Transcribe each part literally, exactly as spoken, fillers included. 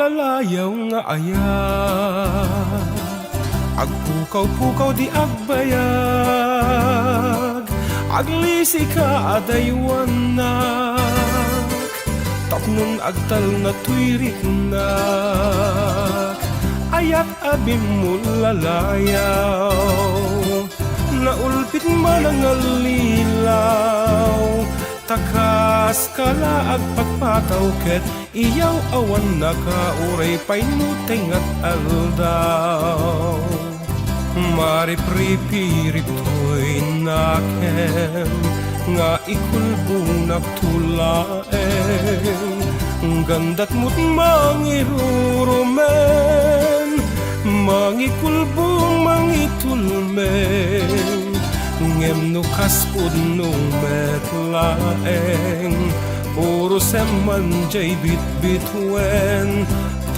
Layaw nga ayat, agpukaw-pukaw di agbayag, aglisika a daywannak, tapnon agtalna toy riknak, ayat a bimmulalayaw, naulpit man a ngallilaw, ta kaska la agpatpataw ket iyaw-awannaka uray pay no tengngat aldaw. Maripripirip toy nakem nga ikulbonakto laeng, gandat met mangirurumen, mangikulbo, mangitulmen. Ngem no kas pudno met laeng, urosem man jay bitbituen,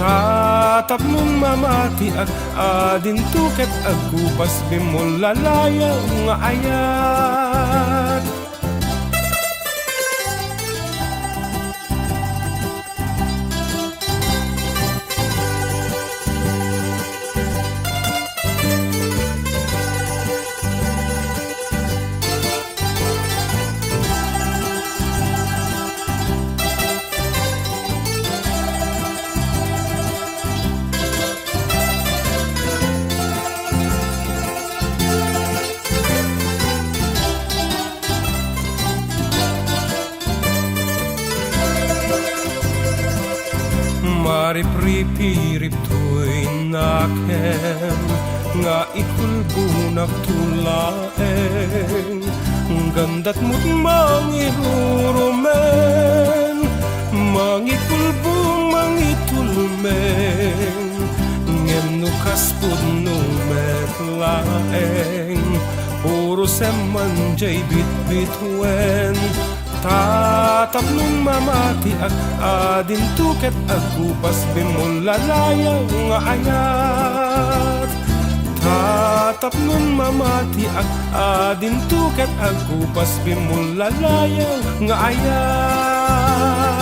ta tapnon mamatiak, adinto ket agkupas bimmulalayaw nga ayat. Maripripirip toy nakem nga ikulbonakto laeng, gandat met mangirurumen, mangikulbo, mangitulmen. Ngem no kas pudno met laeng, urosem man jay bitbituen, ta tapnon mamatiak, adinto ket agkupas bimmulalayaw nga ayat. Ta tapnon mamatiak, adinto ket agkupas bimmulalayaw nga ayat.